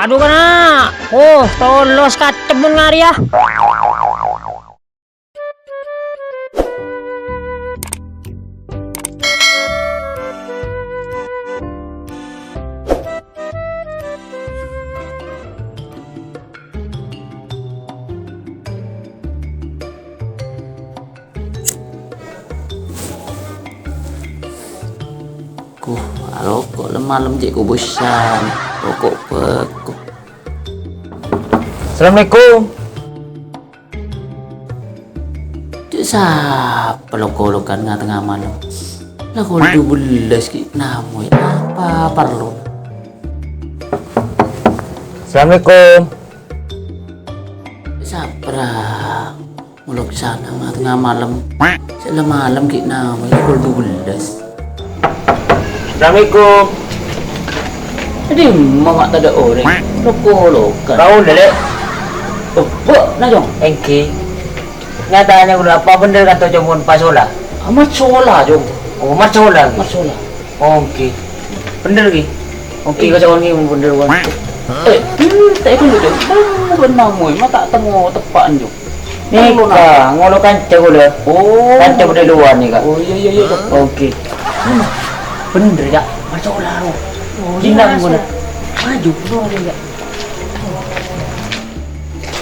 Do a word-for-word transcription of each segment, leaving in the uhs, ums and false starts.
Adu, kana'! Oh, tolos katemmun ngarèya. Kuh, aloko' lem-malem cè' kobusân. Roko' bhâko. Assalamualaikum. Cè' sapa lo-kolokan nga-tengnga malem? La kol dubellâs ghi' namoy. Apa parlo? Assalamualaikum. Sapa ra ngolok sana nga-tengnga malem? Sè la malem ghi' namoy, la kol dubellâs. Assalamualaikum. Adi, mama tadâ' orèng. Lo-kolokan. Kaulâ, Lè'. Oh, Bu, na, Jong. Èngghi. Nyatana kaulâ apa bhendher ka'dinto, Jong, mon pasola? Amat sola, Jong. Oh, mat sola. Mat sola. Oh, èngghi. Bhendher, ghi. Èngghi, kaca'on, ghi, mon bhendher, Jong. Eh, hmm, ta' èkon, Jong. Bân namoy, ma' ta' temmo teppa'an, Jong. Nèka, ngolok kanca kaulâ. Oh. Kanca bâdâ è lowar nèka. Oh, iyâ, iyâ, iyâ, Jong. Èngghi. Hmm, bhendher, Cak. Mat sola, ro. Oh, iyâ, Cina, mat sola. Maju, ro, iyâ.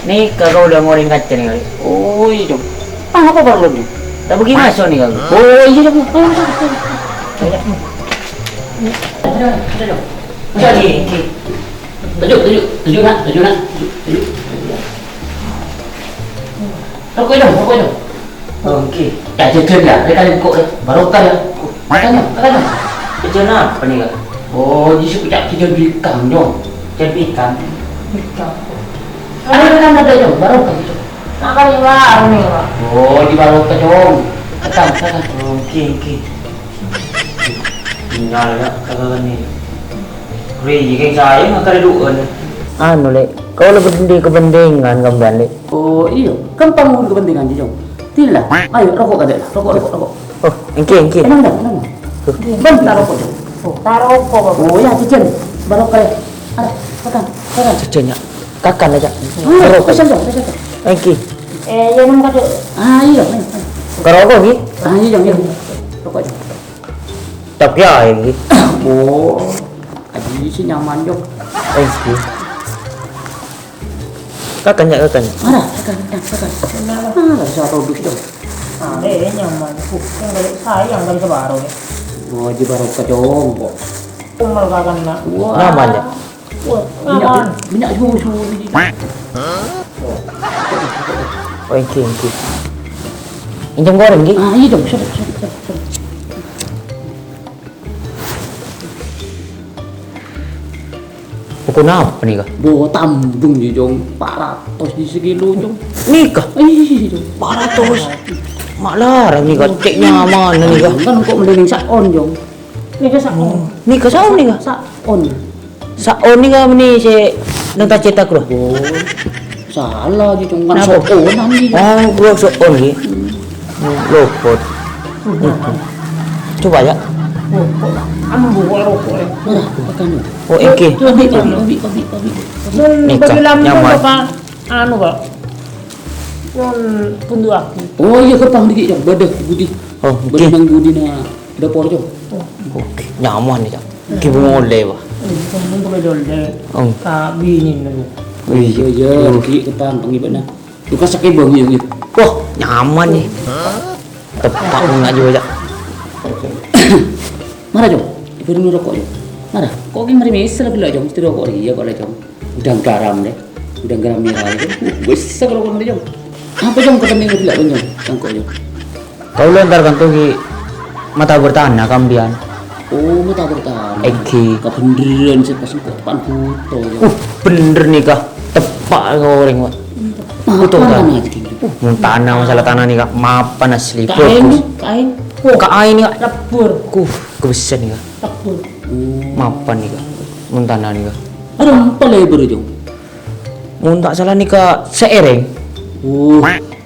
Nèka kaulâ ngorèng kaca nèka. Oh, iyâ, Jong. Ah, apa parlo, Jong? Tapè ghi' maso' nèka. Oh, iyâ, Jong. Ayo, maso', maso'. Ayo, Jong. Maso' lagi, èngghi. Toju', toju', toju', Nak, toju', Nak. Toju', toju'. Roko', Jong, roko', Jong. Oh, èngghi. Yâ, jhâjhân, yâ. Rèka lingko', yâ. Barokah, yâ. Makan, yâ. Makan, yâ. Jhâjhân apa nèka? Oh, jhâjhân pècak jhâjhân bikang, Jong. Jhâjhân bikang? Bikang. Ayo, makan, makan, Jong. Barokah, Jong. Makan, yâ, Pak. Ini, Pak. Oh, di barokah, Jong. Makan, makan. Oh, èngghi, èngghi. Tinggal, yâ, kagak nih. Ri, kayak saya nggak ada duaan. Anu, Lè'. Kaulâ bâdâ kapentingan, sampèyan, Lè'. Oh, iyâ. Ghâmpang mon kapentingan, Jong. Dila. Ayo, roko' kadâ', roko', roko', roko'. Oh, èngghi, èngghi. Tenang, tenang, tenang. Bân, ta' roko', Jong. Oh, ta' roko', Pak. Oh, yâ, jhâjhân. Barokah, yâ. Ayo, makan, makan. Jhâjhân, yâ. Kakan, yâ, Cak. Ayo, barokah. Pesen, Jong, pesen, Jong. Èngghi. Eh, yâ, nang kadâ'. Ah, iyâ, ayo, ayo. Ka roko', ghi? Ah, iyâ, Jong, iyâ. Roko', Jong. Tapi aèng, ghi. Oh, aji sih nyaman, Jong. Èngghi. Kakan, yâ, kakan. Mara, kakan, kakan, kakan. Mara, bisa produs, Jong. Ah, eh, nyaman. Uh, yang dari sayang dari separuh, ya. Oh, aji barokah, Jong. Kumal kakan, nak. Wah. Nyaman, yâ? Wah, nyaman. Minyak, minyak susu ini. Oh, èngghi, èngghi. Ènjhâm gorèng, ghi? Ah, iyâ, Jong. Sorry, sorry, sorry, sorry. Buku napa nèka? Bo, tambung, yâ, Jong. Empat ratus di sekilo, Jong. Nèka? Iyâ, Jong. Empat ratus. Ma' larang nèka, cè' nyaman nèka. Kan kok mending sa'on, Jong. Nèka sa'on. Nèka sa'on nèka? Sa'on. Sa'on nèka meni sè neng ta' cetak, bro. Oh. Salah, Ji, Cong. Kan napa? So'onan, Ji. Oh, bro, so'on, Ji. Hmm. Hmm, lopot. Coba, ya. Oh, kok ambu kok rokok, ya? Nah, tekan. Oh, èngghi. Abi, abi, abi, abi, abi. Nèka, bagi lambung nyaman. Bapak, anu, Pak. Pun pundu aku. Oh, iyâ, kepang dikit, Cong. Bâdâ budi. Oh, bâdâ èngghi. Nang budina dapur, Cong. Oh. Oke, nyaman, Cong. Èngghi, bu molè, Pak. Eh, kamu boleh dole. Oh. Ka bini dulu. Oh, iyâ, iyâ, dikit kepang, pangibana. Buka sakit, Bang, iyâ, iyâ. Wah, nyaman, nih. Tepak, Bang, aja, Cak. Mara, Cong. Ibu rokok, Cong. Mara. Kok ki mari misal bela, Cong? Mesti rokok iyâ kok, Cong. Udang garam, deh. Udang garam merah itu. Uh, bisa kalau kono, Cong. Apa, Cong, kepentingan bela, Cong? Tangkok, Cong. Kaulâ entar kanto ghi' mata bertana ka sampèyan. Oh, mata bertana. Èngghi. Kabhendherrân sè pas engko' pan buto, Cong. Uh, bhendher nèka. Tepak ka orèng, Pak. Buto, Pak. Apa namanya, Cong? Uh, mun tana, masalah tana nèka mapan asli. Kain, bagus. Kain. Kain nèka. Lebur. Kuh, kebessen nèka. Lebur. Oh. Mapan nèka. Mun tana nèka. Ada empat lebar, Cong. Mun ta' sala nèka se'èrèng. Uh,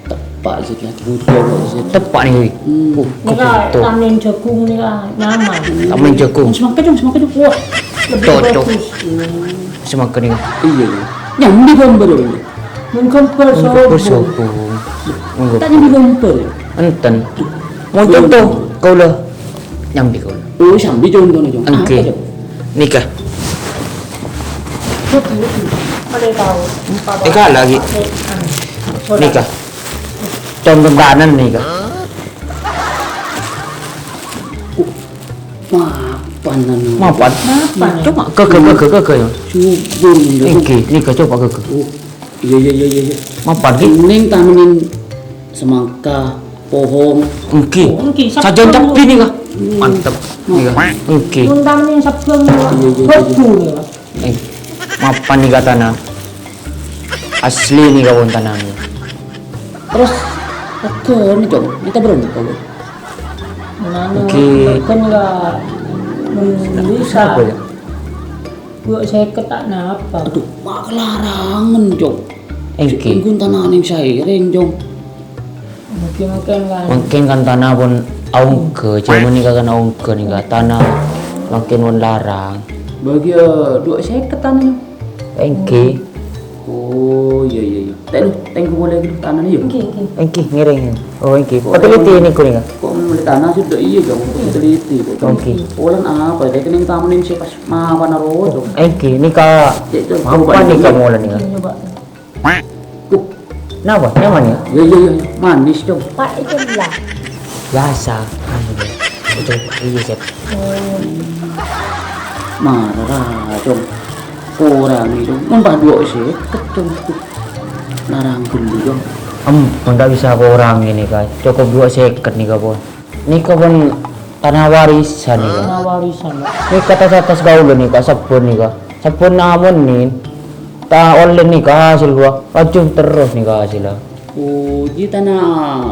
ta-, Pak, sè kèya butuh, Pak, sè. Teppa' nèka. Hmm. Uh, Nèka kebetul. Tamen jagung nèka nyaman. Tamen jagung. Semangka, Cong, semangka, Cong. Wah, lebih Cocok. Bagus. Hmm. Semangka nèka. Iyâ, iyâ. Nyambi gombal, Cong. Mung gombal Mung gombal sobung. Sobung. Mung gombal. Tak nyambi gombal. Enten. Mon conto, kaulâ nyambi kaulâ. Oh, sambi contohnya, Cong. Engghi. Apa, Cong? Nèka. Boleh tahu. Nèka lagi. Anu, soda. Nèka. Conto tanan nèka. Oh, mapan, anu. Mapan? Mapan, ya? Cuma keke, keke, keke, ya. Subur, Cong. Engghi, nèka coba keke. Oh. Iyâ, iyâ, iyâ, iyâ, iyâ. Mapan, Ki? Mending tamenin semangka, pohong. Engghi. Oh, engghi, Sajan sabtu. Ceppi nèka. Hmm. Mantep. Nèka. Engghi. Mun tamenin sabtu, Iyâ, iyâ, iyâ, iyâ. Sabtu, ya. Eh, mapan nèka tana. Asli nèka pon tana. Terus, apa nih, Cong? Kita berempat, Cong. Mana? Engghi. Kan nggak, hmm, bisa. Apa ya? Dua seket tak napa? Aduh, ma' kalarangan, Cong. Engghi. Engko' tana neng saèrèng, Cong. Mungkin, mungkin kan. Mungkin kan tana pon aongghâ, jhâman nèka kan aongghâ nèka tana mungkin pon larang. Bagi, eh, dua seket tana, Cong. Engghi. Oh, iyâ, iyâ, iyâ. Tè' lu, tèngghu polè ghâllu tanana, yâ? Engghi, engghi. Engghi, ngèrèng. Oh, engghi. Pateliti nèko nèka. Kok mulai tanah sudah iya, Cong. Pateliti kok, Cong. Engghi. Polana apa? Kènèng tamenin sè pas mapan aro, Cong. Engghi, nèka Cek, Cong, mapan coba nèka dulu. Mola nèka. Coba. Tuh. Napa? Nyaman ya? Iya, iya, iya. Manis, Cong. Pak, itu lah. Biasa. Anu, Cong. Coba, iya, Cep. Oh. Marah, Cong. Korangè, Cong. Mon pas dua seket, Cong. Larang ghâllu, Cong. Em, mon ta' bisa korangè nèka. Cokop dua seket nèka, pon. Nèka pon tanah warisan nèka. Tanah warisan, ya. Nèka atas-atas kaulâ nèka, sabbhân nèka. Sabbhân amonin. Ta' ollè nèka hasil, gua. Laju terros nèka hasilla. Oh, jiyâ tana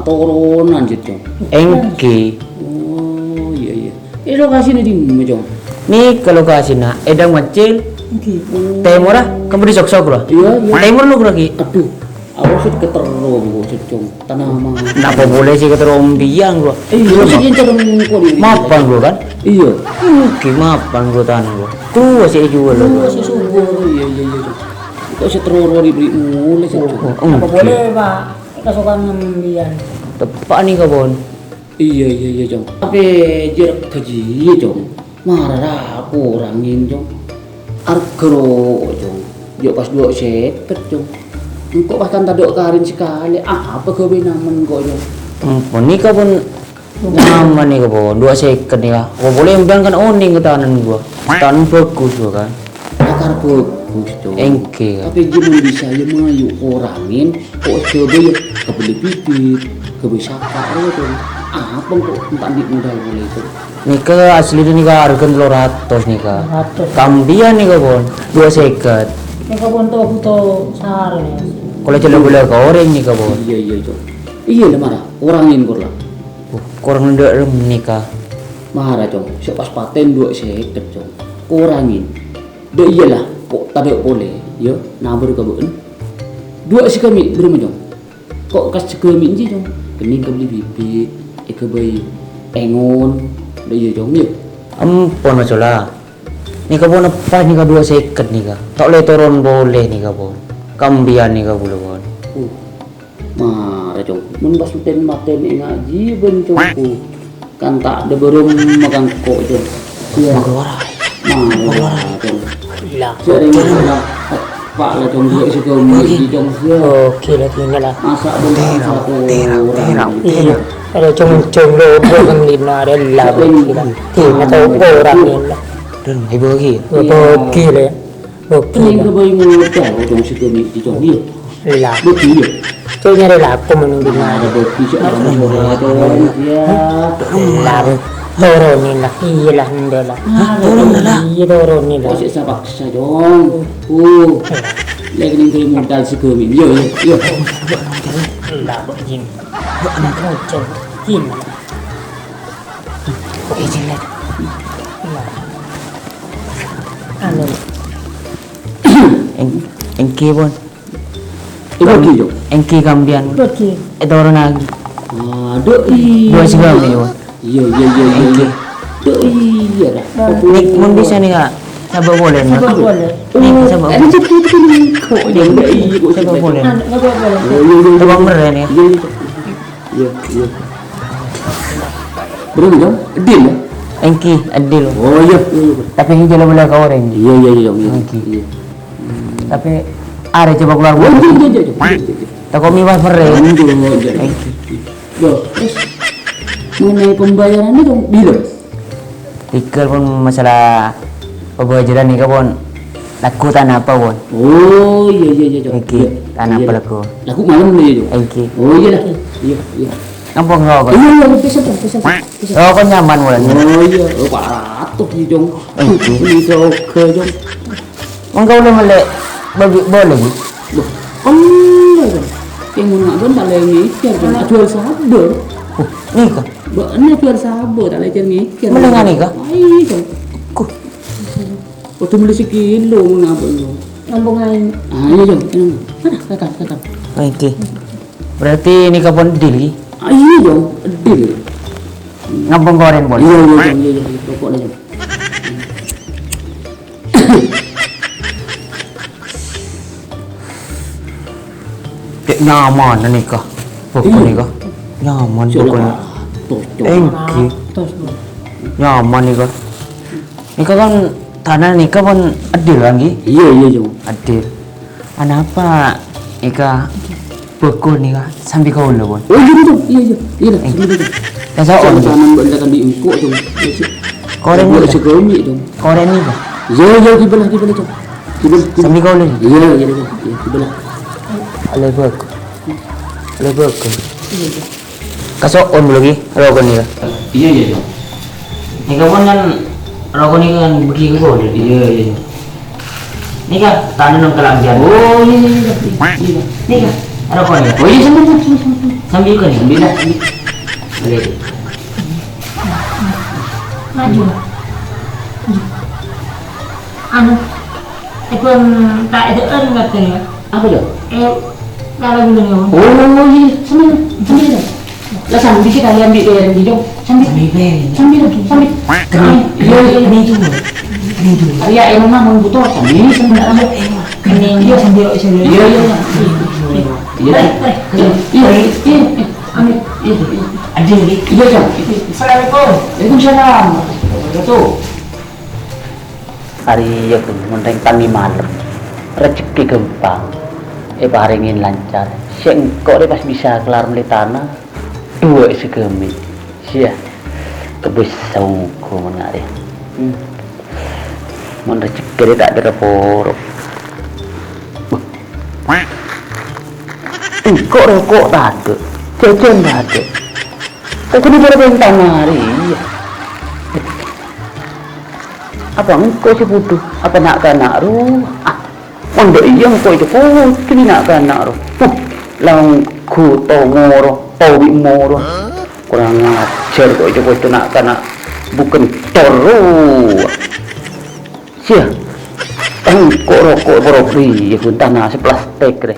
toronan, jiyâ, Cong? Engghi. Oh, iya, iya. Eh, lokasina dimma, Cong? Nèka lokasina, Èdhang Maccil. Engghi. Oh. Tèmorra, Kempudi Soksok, lho. Iya, iya. Tèmor, lho, lagi. Aduh, aku sè keterro, Bu, sè, Cong. Tana ma. Napa boleh sè keterro biang, lho? Eh, iya, sè incar engko' di. Mapan, lho, kan? Iya. Engghi, mapan, lho, tana, lho. Tuh, sè jual, lho. Tuh, sè subur. Iya, iya, iya, Cong. Kok sè terro-terro diberi mulai, sè, Cong. Oh, oh, engghi. Apa boleh, Pak? Kasokan ngembian. Teppa' nèka, pon. Iya, iya, iya, Cong. Tapè jhârâ ghâjiyâ, Cong. Marah korangè, Cong. Arghâ rowa, Cong. Jhâ' pas dua seket, Cong. Engko' pas kan tadâ' karèn sakalè. Apa ghâbây namen kok, Cong? Hmm, pon nèka pon nyaman nèka, pon. Dua seket nèka. Apa boleh embang kan onèng ketanan gua. Ketanan bagus gua kan. Akar bagus, Cong. Engghi, kan? Tapè jhâman bisa ya mayu korangè, kok coba ya kebeli bibit, kebeli saka, ya, Cong. Apa kok enta' andi' modal mulai, Cong? Nèka asli nèka arghâna tello ratos nèka. Tello ratos. Kambiyan nèka, pon, dua seket. Nèka pon to buto sarè. Kalau jhâ' la korèng nèka, pon. Iya, iya, Cong. Iya, la mara. Korangè kor la. Uh, korang dâ' rem nèka. Mara, Cong. Sè pas patèn dua seket, Cong. Korangè. Dâ' iyâ la, kok tadâ' polè, yâ, nabur ka bâ'na. Dua saghâmè', bârâmma, Cong? Kok kas saghâmè' jiyâ, Cong? Kennèng kabelli bibit, èghâbây èngon. Dâ' iyâ, Cong, yâ? Ampon, Mas, la. Nèka pon eppa nèka dua seket nèka. Ta' ollè toron polè nèka, pon. Kambiyan nèka bulâ, pon. Uh. Mara, Cong. Mon pas matèn-matèn ngajhi bân congko. Kan ta' dâ' bârâmma kangko, Cong. Iya. Makalowara. Mara, Cong. Lah. Sèrèng eppa la, Cong, dua saghâmè' jiyâ, Cong. Iya. Oke, lah, tinggal lah. Masa' bân terang, terang, terang, terang. Iya. Ada Cong, Cong, lo, buat kan lima, ada lah, sèrèng. Tinggal tahu orang ni lah. Dan ibu lagi. Ibu lagi lah. Oke. Kennèng ghâbây modal, Cong, saghâmè' jiyâ, Cong, iyâ. Lah. Bhâdhi, iyâ. Cong nyarè lako mending. Ada bhâdhi sè ora masalah, Cong. Iyâ. Lah, toronè lah. Iyâ lah, endâ lah. Hah, toron lah? Iyâ, toronè lah. Kok sè sapaksa, Cong? Uh. Lè kennèng ghâbây modal saghâmè'. Iyâ, iyâ, iyâ. Lah, kok gini? Kok gini? Kok izin, lah? Lah. Anu. Eng-, engghi, pon. Èbâgi, Cong. Èngghi, kabbhi. Èbâgi. Ètoronaghi. Adhu, iyâ. Dua segala, ya. Iyâ, iyâ, iyâ, iyâ, iyâ. Adhu, iyâ, dah. Nèka, mon bisa nèka, sabâ' polè, nèka. Sabâ' polè. Nèka, sabâ'. Iyâ, iyâ, iyâ. Anu, sabâ' polè. Iyâ, iyâ, iyâ. Coba merrè, nèka. Iyâ, iyâ. Iyâ, iyâ. Bârâmpa, Cong? Adil, ya? Èngghi, adil. Oh, iyâ, iyâ, iyâ. Tapè èngghi jhâlâ bâlâ ka orèng. Iyâ, iyâ, iyâ, Cong, iyâ. Èngghi. Iyâ. Tapè arè coba keluar. Oh, iyâ, iyâ, iyâ, Cong. Tako' mèwah merrè. Iyâ, iyâ, iyâ. Èngghi. Loh, terus mengenai pembayarannya, Cong, bilâ? Tèghâl pon masalah pabâjârân nèka pon lagghu' ta' napa pon. Oh, iyâ, iyâ, iyâ, Cong. Èngghi, iyâ, ta' napa lagghu'. Lagghu' malem lho, iyâ, Cong. Èngghi. Oh, iyâ lah. Iyâ, iyâ. Ngampong roko'. Iyâ, iyâ, pèssè, Cong, pèssè, Cong. Pèssè. Roko' nyaman polana. Oh, iyâ. Oh, paratos, iyâ, Cong. Èngghi. Bâli roko', Cong. Mangka kaulâ mellè bâbi' polè, Bu. Loh, kan, Cong. Kèng mon nggak, Cong, ta' lè ngèjhâr, Cong. Ajhuwâl sabâ. Oh, nèka. Bâ'na ajhuwâl sabâ, ta' lè ngèjhâr. Mellè nganèka? Ayo, Cong. Kuh. Kodhu mellè sakilo mon nggak, Cong. Ngampong aèng. Ayo, Cong. Ayo. Mana? Kakak, kakak. Oke. Berarti nèka pon deal, ghi? Ayo, Cong. Deal. Ngampong ka orèng, pon. Iyâ, iyâ, Cong. Iyâ, iyâ. Pokoknya, Cong. Cè' nyaman nèka. Bâkto nèka. Nyaman bâkto nèka. Èngghi. Nyaman nèka. Nèka kan tana nèka pon adil, kan, ghi? Iyâ, iyâ, Cong. Adil. Anapa nèka bâkto nèka sambi kaulâ, pon? Oh, iyâ, Cong. Iyâ, iyâ. Iyâ, dah. Èngghi. Sambi, Cong. Taso'on, Cong. Taman bâ'na kan di engko', Cong. Korèng nèka. Cong. Korèng nèka. Iyâ, iyâ, ghibâ la, ghibâ la, Cong. Ghibâ la, ghibâ la. Sambi kaulâ. Iyâ, iyâ, iyâ, iyâ, ghibâ la. Lebek. Lebek. Kaso'on, Bu, ghi, roko' nèka. Iyâ, iyâ, Cong. Nèka pon kan roko' nèka kan bâgi ka kaulâ. Iyâ, iyâ, Cong. Nèka, tana nong kalambhiyân. Oh, iyâ, iyâ, iyâ. Iyâ. Nèka, roko' nèka. Oh, iyâ, sambi, sambi, sambi, sambi. Sambi ka nèka. Sambi la, sambi. Oke. Maju. Anu, èpon ta' èdhâ'âr ngatèna. Apa, Cong? Eh, lara gulâ, Cong. Oh, iyâ, iyâ. Sambi, sambi, Cong. La, sambi sè kalè ambi' pèrèng, Cong. Sambi. Ambi' pèrèng. Sambi, Cong. Sambi. Kennèng. Iyâ, iyâ, iyâ. Kennèng jhuwâ. Kennèng jhuwâ. Iyâ, emang mah mon buto, sambi, sambi. Kennèng jhuwâ, sambi, Cong. Iyâ, iyâ, iyâ. Iyâ, Cong. Iyâ, iyâ, iyâ. Ambi'. Iyâ, iyâ. Adil, iyâ. Iyâ, Cong. Assalamualaikum. Waalaikumsalam. Wabarakatuh. Arèya, Ghun, mon rèng tang è malem, rejekkè ghâmpang, èparèngè lancar. Sè engko' rè pas bisa kellar mellè tana, duwâ' saghâmè'. Siya, kebes saongko mon arè. Hmm. Mon rejekkè rè ta' kèra poro. Engko' roko' tadâ', jhâjhân tadâ'. Kok kènè' bârâ' bintang arè, iyâ. Apa engko' sè budhu? Apa na'-kana' rowa? Ah, mon bâ' iyâ engko' ècokocol na'-kana' rowa. Huh, laong gu to moro, to bi' moro. Kurang ajar kok ècokocol na'-kana' buken cor rowa. Siya, engko' roko' poro bâriyâ ghun tana sè plastik rè.